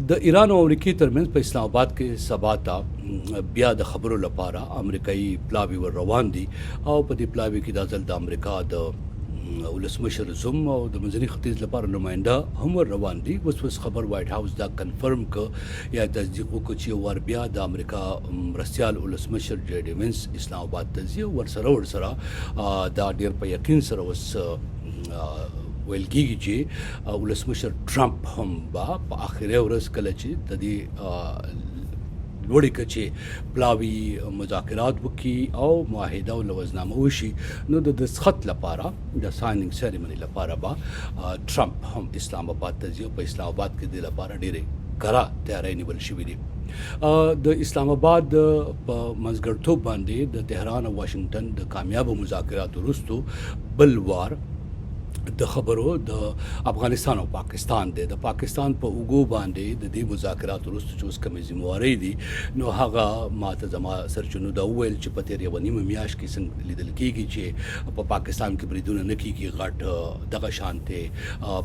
د ایران او امریکې ترمنځ په اسلام آباد کې سبا ته بیا د خبرو لپاره امریکایي پلاوي ور روان دي او په دې پلاوي کې دا ځل د امریکا د ولسمشر زوم او د منځني ختیځ لپاره نماینده هم ور روان دي. اوس اوس خبر وایټ هاوس دا کنفرم ک یا تصدیق وکړ چې یو وار بیا د امریکا مرستیال ولسمشر جې ډي وینس اسلام آباد ته ځي او ورسره دا ډیر په یقین سره اوس ویل کیږي چې ولسمشر ټرمپ هم به په اخري ورځ کله چې د دې لوړې کچې پلاوي مذاکرات وکړي او معاهده او لوظنامه وشي، نو د دستخط لپاره، د سایننګ سیریمني لپاره به ټرمپ هم اسلام آباد ته ځي او په اسلام آباد کې د لپاره ډېرې کره تیارۍ نیول شوې دي. د اسلام آباد په منځګړتوب باندې د تهران او واشنګټن د کامیابو مذاکراتو وروسته بل وار د خبرو د افغانستان او پاکستان دی. د پاکستان په اوګو باندې د دې مذاکراتو وروسته چې اوس کومې ذمهوارۍ دي، نو هغه ماته زما سرچینو دا وویل چې په تېر یوه نیمه میاشت کې څنګه لیدل کېږي چې په پاکستان کې بریدونه نه کېږي غټ، دغه شانتې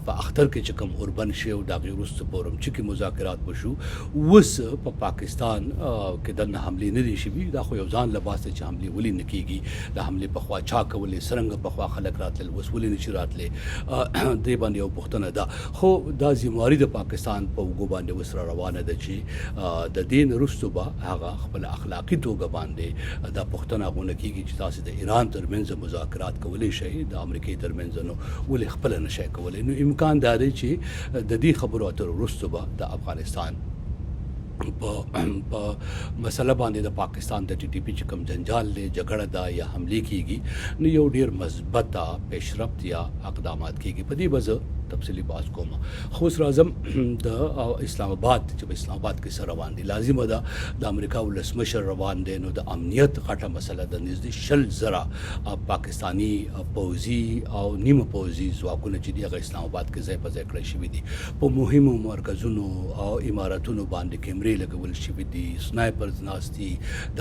په اختر کې چې کوم اوربند شوی او د هغې وروسته په ورمچي کې مذاکرات وشو، اوس په پاکستان کې دننه حملې نه دي شوي. دا خو یو ځان له بحث دی چې حملې ولې نه کېږي، د حملې پخوا چا کولې، څرنګه پخوا خلک راتلل، اوس ولې نشي راتلې، دې باندې یو پوښتنه ده. خو دا ذمہواري د پاکستان په اوږو باندې اوس را روانه ده چې د دې نه وروسته به هغه خپل اخلاقي توګه باندې دا پوښتنه غونه کېږي چې تاسو د ایران ترمنځ مذاکرات کولی شئ، د امریکې ترمنځ نو ولې خپله نه شئ کولی؟ نو امکان دا دی چې د دې خبرو اترو وروسته به د افغانستان په مسله باندې د پاکستان د ټي ټي پي چې کوم جنجال دی، جګړه ده یا حملې کیږي، نو یو ډیر مثبت پیشرفت یا اقدامات کیږي. په دې به زه تفصیلي بحث کوم، خو اوس راځم د اسلام آباد چې په اسلام آباد کې څه روان دي. لازمه ده، د امریکا ولسمشر روان دی، نو د امنیت غټه مسله د نږدې 20,000 پاکستاني پوځي او نیمه پوځي ځواکونه چې دي، هغه اسلام آباد کې ځای په ځای کړی شوي دي. په مهمو مرکزونو او عمارتونو باندې کیمرې لګول شوي دي، سنایپرز ناست دي،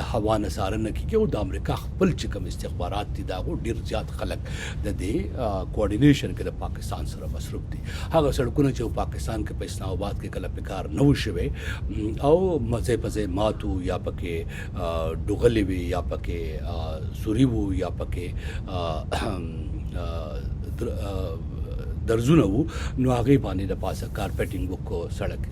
د هوا نه څارنه کیږي او د امریکا خپل چې کوم استخبارات دي، د هغو ډیر زیات خلک د دې کوارډینیشن کې د پاکستان سره مصروف دي. هغه سړکونه چې پاکستان کې په اسلام آباد کې کله پکار نه و شوی او ځای په ځای ماتو یا پکې ډوغلې وي یا پکې سوري وو یا پکې درزونه وو، نو هغې باندې د پاسه کارپټینګ وکړو،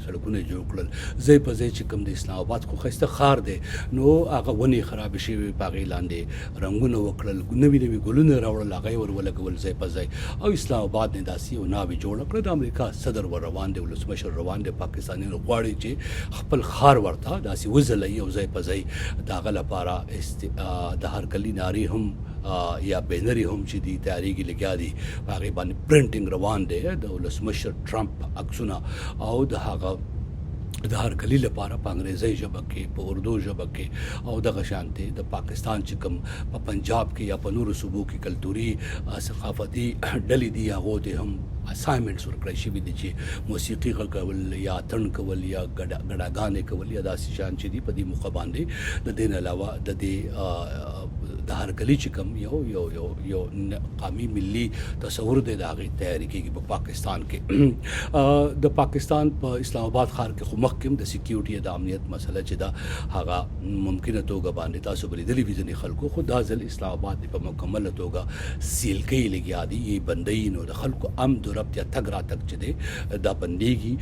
سړکونه جوړ کړل. ځای په ځای چې کوم د اسلام آباد خو ښایسته ښار دی، نو هغه ونې خرابې شوې، په هغې لاندې رنګونه وکړل، نوي نوي ګلونه راوړل، هغه یې ور ولګول ځای په ځای او اسلام آباد نه داسې یو ناوې جوړه کړه. د امریکا صدر ور روان دی، ولسمشر روان دی، پاکستانیانو غواړي چې خپل ښار ورته داسې وځلوي او ځای په ځای د هغه لپاره د هرکلي نارې هم یا بینرې هم چې دي تیارېږي، لګیا دي، په هغې باندې پرنټینګ روان دی، د ولسمشر ټرمپ عکسونه او د هغه د هرکلي لپاره په انګریزۍ ژبه کې، په اردو ژبه کې او دغه شانتې د پاکستان چې کوم په پنجاب کې یا په نورو صوبو کې کلتوري ثقافتي ډلې دي، هغو ته هم اساینمنټس ورکړی شوي دي چې موسیقي غږول یا اتڼ کول یا ګډاګانې کول یا داسې شیان چې دي په دې موقع باندې. د دې نه علاوه د دې د هرکلي چې کوم یو یو یو یو قامي ملي تصور دی، د هغې تیاري کېږي په پاکستان کې. د پاکستان په اسلام آباد ښار کې خو مخکې هم د سکیورټي، د امنیت مسله چې ده، هغه ممکنه توګه باندې تاسو به لیدلي وي ځینې خلکو، خو دا ځل اسلام آباد په مکمله توګه سیل کوي، لګیا دي یې بندوي، نو د خلکو امد و رفت یا تګ راتګ چې دی دا بندیږي.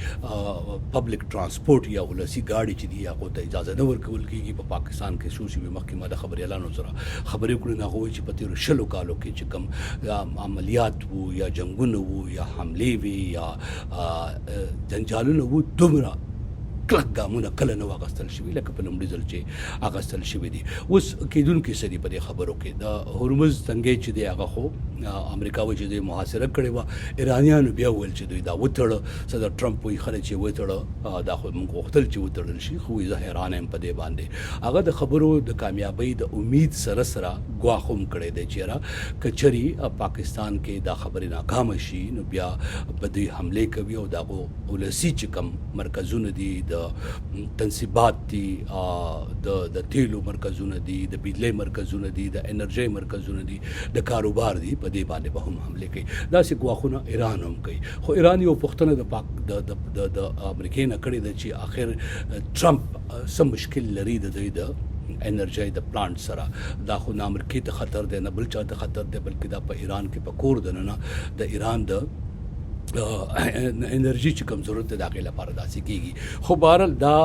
پبلک ترانسپورت یا ولسي ګاډي چې دي، هغو ته اجازه نه ورکول کیږي. په پاکستان کې څو شېبې مخکې ما د خبریالانو سره خبرې وکړې، نو هغه وایي چې په تېرو 20 کالو کې چې کوم عملیات وو یا جنګونه وو یا حملې وي یا جنجالونه وو، دومره کلک ګامونه کله نه واغستل شوي لکه په لومړي ځل چې اغستل شوي دي. اوس کېدونکي څه دي په دې خبرو کې؟ د هرمز تنګی چې دی، هغه خو امریکا وایي چې دوی محاصره کړې وه، ایرانیانو بیا وویل چې دوی دا وتړه. صدر ټرمپ وایي خلک چې وتړه، دا خو موږ غوښتل چې وتړل شي، خو زه حیران یم په دې باندې. هغه د خبرو د کامیابۍ د امید سره سره ګواښ هم کړی دی چې را که چېرې پاکستان کې دا خبرې ناکامه شي، نو بیا به دوی حملې کوي او د هغو ولسي چې کوم مرکزونه دي، د تنصیبات دي، د تیلو مرکزونه دي، د بجلۍ مرکزونه دي، د انرژۍ مرکزونه دي، د کاروبار دي، په په دې باندې به هم حمله کوي. داسې ګواښونه ایران هم کوي. خو ایران یو پوښتنه د پاک د د د, د امریکې نه کړې ده چې اخر ترامپ څه مشکل لري د دوی د انرژي د پلانټ سره؟ دا خو نه امریکې ته خطر دی، نه بل چا ته خطر دی، بلکې دا په ایران کې په کور دننه د ایران د انرژي چې کوم ضرورت دی، د هغې لپاره داسې کیږي. خو بهرحال دا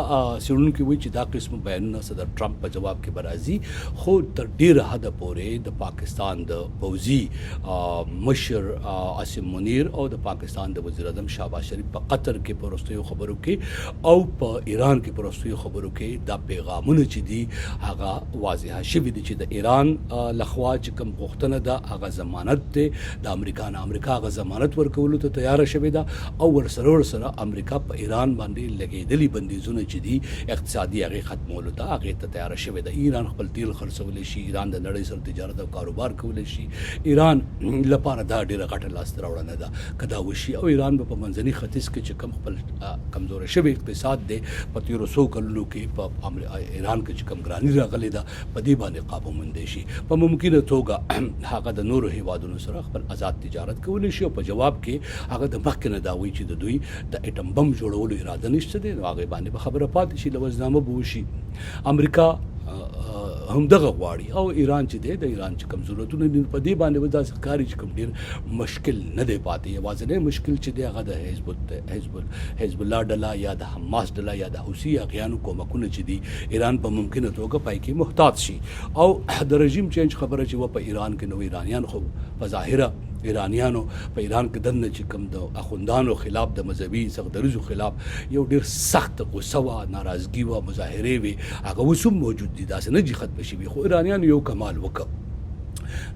څېړونکي وایي چې دا قسم بیانونه صدر ټرمپ په جواب کې به راځي. خو تر ډیره حده پورې د پاکستان د پوځي مشر عاصم منیر او د پاکستان د وزیر اعظم شهباز شریف په قطر کې په وروستیو خبرو کې او په ایران کې په وروستیو خبرو کې دا پیغامونه چې دي، هغه واضح شوي دي چې د ایران لخوا چې کوم غوښتنه ده، هغه ضمانت دی د امریکا نه. امریکا هغه ضمانت ورکولو ته تیاره شوې ده او ورسره امریکا په ایران باندې لګېدلي بندیزونه چې دي اقتصادي، هغې ختمولو ته هغې ته تیاره شوې ده. ایران خپل تیل خرڅولی شي، ایران د نړۍ سره تجارت او کاروبار کولی شي. ایران لپاره دا ډیره غټه لاسته راوړنه ده که دا وشي، او ایران به په منځني ختیځ کې چې کوم خپل کمزوری شوی اقتصاد دی، په تیرو څو کلونو کې په ایران کې چې کوم ګراني راغلې ده، په دې باندې قابو موندی شي. په ممکنه توګه هغه د نورو هیوادونو سره خپل آزاد تجارت کولی شي، او په جواب کې هغه د مخکې نه دا وایي چې د دوی د اټم بم جوړولو اراده نشته دی، نو هغې باندې به خبره پاتې شي، لوظنامه به وشي. امریکا هم دغه غواړي او ایران چې دی، د ایران چې کوم ضرورتونه دي، په دې باندې به داسې ښکاري چې کوم ډیر مشکل نه دی پاتې. یوازینی مشکل چې دی، هغه د حزب حزب حزب الله ډله یا د حماس ډله یا د حوثي یاغیانو کومکونه چې دي، ایران په ممکنه توګه پای کې محتاط شي. او د رژیم چینج خبره چې و په ایران کې، نو ایرانیان خو په ظاهره ایرانیانو په ایران کې دننه چې کوم د اخوندانو خلاف، د مذهبي سختدریځو خلاف یو ډیر سخت غوسه وه، ناراضګي وه، مظاهرې وې، هغه اوس هم موجود دي، داسې نه چې ختم شوي. خو ایرانیانو یو کمال وکړ.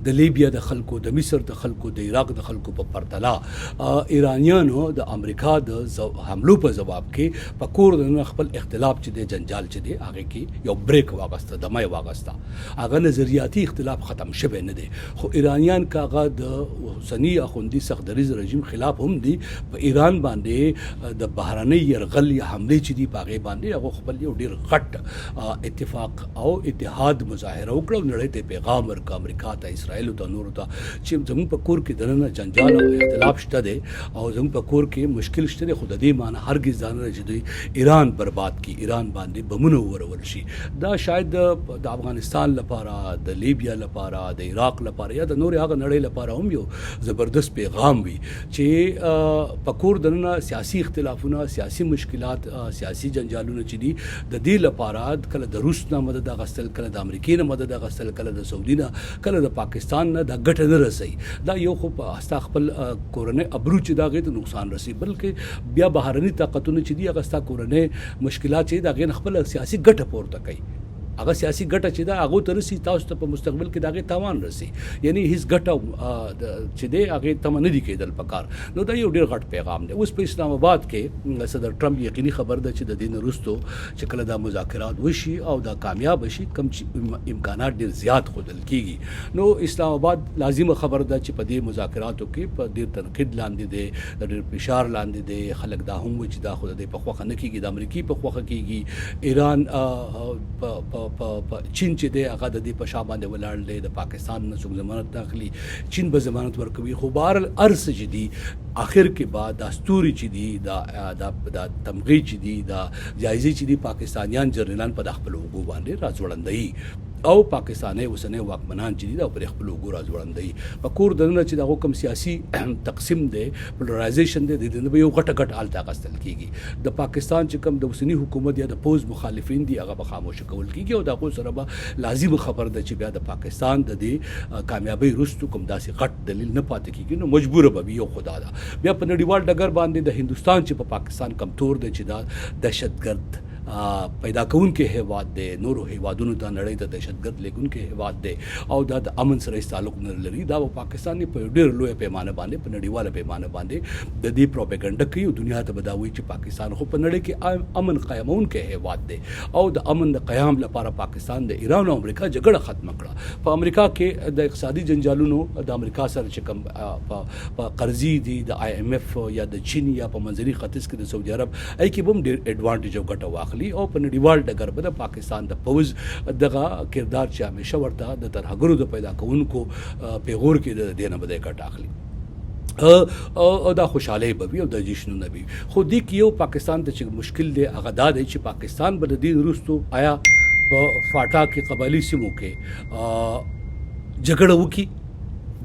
د لیبیا د خلکو، د مصر د خلکو، د عراق د خلکو په پرتله ایرانیانو د امریکا د حملو په جواب کې په کور دننه خپل اختلاف چې دی، جنجال چې دی، هغه کې یو بریک واغسته، دمه یې واغسته. هغه نظریاتي اختلاف ختم شوی نه دی، خو ایرانیان که هغه د اوسني اخوندي سخت دریځ رژیم خلاف هم دي، په ایران باندې د بهرنۍ یرغل یا حملې چې دي، په هغې باندې هغه خپل یو ډیر غټ اتفاق او اتحاد مظاهره وکړه او نړۍ ته پیغام ورکړ، امریکا ته، اسرائیل ته، نورو ته، چې زموږ په کور کې دننه جنجال او اختلاف شته دی او زموږ په کور کې مشکل شته دی، خو د دې معنی هرګز دا نه چې دوی ایران برباد کړي، ایران باندې بمونه وورول شي. دا شاید د افغانستان لپاره، د لیبیا لپاره، د عراق لپاره یا د نورې هغه نړۍ لپاره هم یو زبردست پیغام وي چې په کور دننه سیاسي اختلافونه، سیاسي مشکلات، سیاسي جنجالونه چې دي، د دې لپاره کله د روس نه مدد اخیستل، کله د امریکې نه مدد اخیستل، کله د سعودي نه، کله د پاکستان نه، دا ګټه نه رسي. دا یو خو ستا خپل کورنۍ ابرو چې دا غي ته نقصان رسي، بلکې بیا بهرني طاقتونه چې دي، هغه ستا کورنۍ مشکلات چې دا غي خپل سیاسي ګټه پورته کوي. هغه سیاسي ګټه چې دا هغه ته رسی، تاسو ته په مستقبل کې داغه تاوان رسی، یعنی هیڅ ګټه چې دی هغه تمه نه دی کېدل پکار. نو دا یو ډیر غټ پیغام دی. اوس په اسلام آباد کې صدر ټرمپ یقیني خبر ده چې د دین وروسته چې کله دا مذاکرات وشي او دا کامیاب شي، کم چې امکانات ډیر زیات خودل کیږي، نو اسلام آباد لازمه خبر ده چې په دې مذاکراتو کې په ډیر تنقید لاندې دی، د ډیر فشار لاندې دی. خلک دا هم وایي چې دا خو د په خوخه نه کیږي، د امریکای په خوخه کیږي. ایران په چین چې دی، هغه د دې په شا باندې ولاړ دی. د پاکستان نه څوک ضمانت نه اخلي، چین به ضمانت ورکوي. خو بهرحال ارس چې دی، اخر کې به دا ستوري چې دي، دا دا دا تمغې چې دي، دا جایزې چې دي، پاکستانیان جرنیلان په خپل وګو باندې راځوړندوي او پاکستاني اوسنۍ واکمنان چې دي، دا پر خپل وګو راځوړندوي. په کور دننه چې دغه کوم سیاسي تقسیم دی، پولرایزیشن دی، د دې به یو غټه غټ آلته اخیستل کیږي. د پاکستان چې کوم د اوسني حکومت یا د پوز مخالفین دي، هغه به خاموش کول کیږي او دغه سره به لازم خبر ده چې بیا د پاکستان د دې کامیابی وروسته کوم داسې غټ دلیل نه پاتې کیږي، نو مجبور به وي. یو خدا ده بیا په نړیوال ډګر باندې د هندستان چې په پاکستان کم تور دی چې دا دهشتګرد پیدا کوونکی هیواد دی، نورو هیوادونو ته، نړۍ ته دهشتګرد لیږونکی هیواد دی او دا د امن سره هیڅ تعلق نه لري، دا په پاکستان په ډیر لوی پیمانه باندې، په نړیواله پیمانه باندې د دې پروپاګاندا کوي او دنیا ته به دا وایي چې پاکستان خو په نړۍ کې امن قایمونکی هیواد دی او د امن د قیام لپاره پاکستان د ایران او امریکا جګړه ختمه کړه. په امریکا کې د اقتصادي جنجالونو، د امریکا سره چې کوم په قرضې دي، د آی ایم ایف یا د چین یا په منځني ختیځ کې د سعودي عرب، ای کې به هم ډیر اډوانټیج او ګټه واخلي. اخلي او په نړیوال ډګر به د پاکستان د پوځ دغه کردار چې همیشه ورته د ترهګرو د پیدا کوونکو پیغور کې د دې نه به دی ګټه اخلي او دا خوشحالي به وي او د جشنونه به وي. خو دې کې یو پاکستان ته چې مشکل دی هغه دا دی چې پاکستان به د دې وروسته آیا په فاټا کې قبایلي سیمو کې جګړه وکړي؟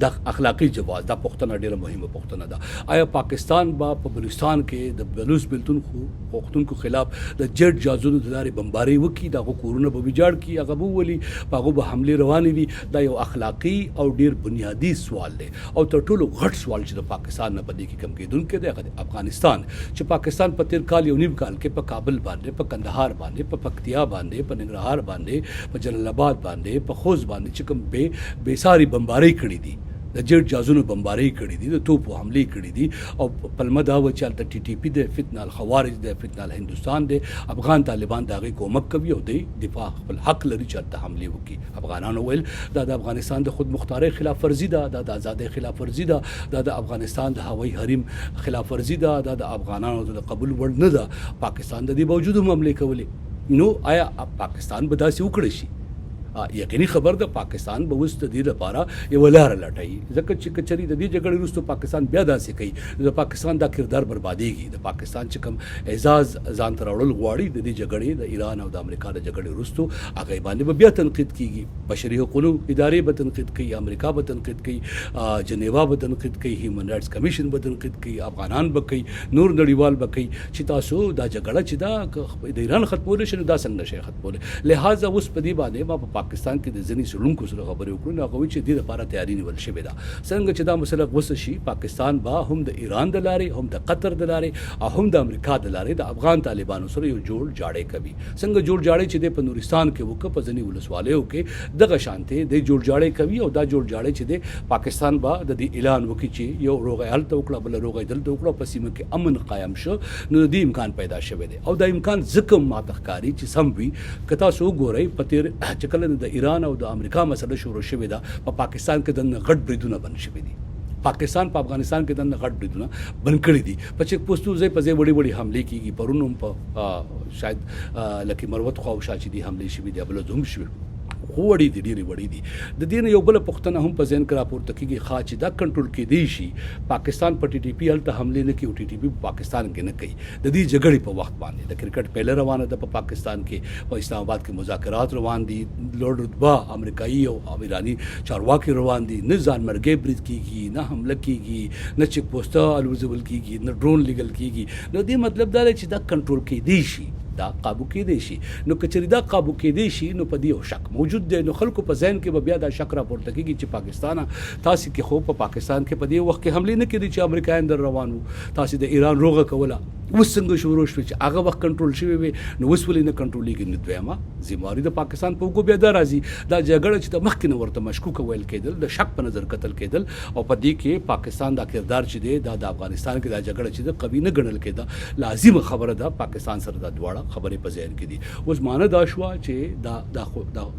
دا اخلاقی جواز، دا پوښتنه ډیره مهمه پوښتنه ده. آیا پاکستان به په بلوچستان کې د بلوچ بیلتون غوښتونکو خلاف د جیټ جازونو د لارې بمباري وکړي، د هغو کورونه به ویجاړ کړي، هغه به وولي، په هغو به حملې روانې وي؟ دا یو اخلاقی او ډیر بنیادي سوال دی. او تر ټولو غټ سوال چې د پاکستان نه په دې کې کم کېدونکی دی هغه د افغانستان، چې پاکستان په تېر کال یو نیم کال کې په کابل باندې، په کندهار باندې، په پکتیا باندې، په ننګرهار باندې، په جلال اباد باندې، په خوست باندې چې کوم بې بې ساري بمبارۍ کړې دي، د جیټ جازونو بمبارۍ کړې دي، د توپو حملې کړې دي، او پلمه دا وه چې هلته ټي ټي پي دی، فتنه الخوارج دی، فتنه الهندوستان دی، افغان طالبان د هغې کومک کوي او دی دفاع خپل حق لري چې هلته حملې وکړي. افغانانو ویل دا د افغانستان د خودمختارۍ خلاف ورزي ده، دا د ازادۍ خلاف ورزي ده، دا د افغانستان د هوایي حریم خلاف ورزي ده، دا د افغانانو ته د قبول وړ نه ده. پاکستان د دې باوجود هم حملې کولې. نو آیا پاکستان به داسې وکړی شي؟ یقیني خبر ده پاکستان به اوس د دې لپاره یوه لاره لټوي، ځکه چې که چېرې د دې جګړې وروسته پاکستان بیا داسې کوي نو د پاکستان دا کردار بربادېږي. د پاکستان چې کوم اعزاز ځان ته راوړل غواړي د دې جګړې، د ایران او د امریکا د جګړې وروسته، هغه باندې به بیا تنقید کیږي، بشري حقونو ادارې به تنقید کوي، امریکا به تنقید کوي، جنیوا به تنقید کوي، هیومن رایټس کمیشن به تنقید کوي، افغانان به کوي، نور نړیوال به کوي چې تاسو دا جګړه چې دا د ایران ختمول شي نو دا څنګه شي ختمول. لہذا اوس په دې باندې ما په پاکستان کې د ځینې څېړونکو سره خبرې وکړې، نو هغه وایي چې دې لپاره تیاری نیول شوې ده. څنګه چې دا مسله غوڅه شي، پاکستان به هم د ایران د لارې، هم د قطر د لارې او هم د امریکا د لارې د افغان طالبانو سره یو جوړ جاړی کوي. څنګه جوړ جاړی چې دی په نورستان کې وکړ، په ځینې ولسوالیو کې دغه شانتې دی جوړ جاړی کوي. او دا جوړ جاړی چې دی پاکستان به د دې اعلان وکړي چې یو روغه یې هلته وکړه، بله روغه یې دلته وکړه، په سیمه کې امن قایم شو. نو د دې امکان پیدا شوی دی او دا امکان ځکه هم ماته ښکاري چې سم وي. که تاسو وګورئ په تیر چې کله د ایران او د امریکا مسله شروع شوې ده، په پاکستان کې دننه غټ بریدونه بند شوي دي. پاکستان په افغانستان کې دننه غټ بریدونه بند کړي دي. په چیک پوسټو ځای په ځای وړې وړې حملې کیږي. پرون هم په شاید لکه مروت خوا او شا چې دي حملې شوي دي، بل هم شوي، خو وړې دي، ډېرې وړې دي. د دې نه یو بله پوښتنه هم په ذهن کې راپورته کېږي، ښا چې دا کنټرول کېدی شي، پاکستان په ټي ټي پي هلته حملې نه کوي او ټي ټي پي په پاکستان کې نه کوي. د دې جګړې په وخت باندې د کرکټ پیله روانه ده په پاکستان کې، په اسلام آباد کې مذاکرات روان دي، لوړ رتبه امریکایي او ایراني چارواکي روان دي، نه ځانمرګی برید کیږي، نه حمله کیږي، نه چیک پوسټه الوزول کیږي، نه ډرون لیږل کیږي. نو دې مطلب دا دی چې دا کنټرول کیدی شي، دا قابو کیدی شي. نو که چېرې دا قابو کیدی شي نو په دې یو شک موجود دی، نو خلکو په ذهن کې به بیا دا شک راپورته کیږي چې پاکستانه تاسې کې خو په پاکستان کې په دې وخت کې حملې نه کېدې چې امریکایان در روان وو، تاسې د ایران روغه کوله، اوس څنګه شروع شوې؟ چې هغه وخت کنټرول شوې وي نو اوس ولې نه کنټرولېږي؟ نو دویمه ذمهواري د پاکستان په اوږو بیا دا راځي. دا جګړه چې د مخکې نه ورته مشکوکه ویل کېدل، د شک په نظر کتل کېدل، او په دې کې پاکستان دا کردار چې دی دا د افغانستان کې دا جګړه چې ده قوي نه ګڼل کېده. لازمه خبره ده پاکستان سره دا دواړه خبرې په ذهن کې دي. اوس معنی دا شوه چې دا دا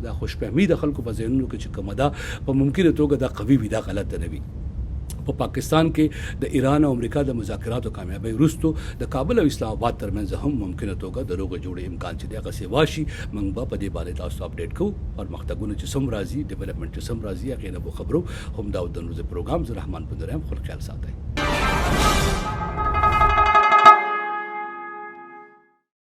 دا خوشفهمي د خلکو په ذهنونو کې چې کومه ده په ممکنه توګه دا قوي وي، دا غلطه نه وي. په پاکستان کې د ایران او امریکا د مذاکراتو کامیابۍ وروسته د کابل او اسلام آباد ترمنځ هم ممکنه توګه د روغې جوړې امکان چې دی هغه سیوا شي. موږ به په دې باندې تاسو ته اپډیټ کوو، پرمختګونه چې څومره راځي، ډیولپمنټ چې څومره راځي، هغې نه به خبرو. همدا و د نن ورځې پروګرام. زه رحمان پندریم، خپل خیال ساتئ.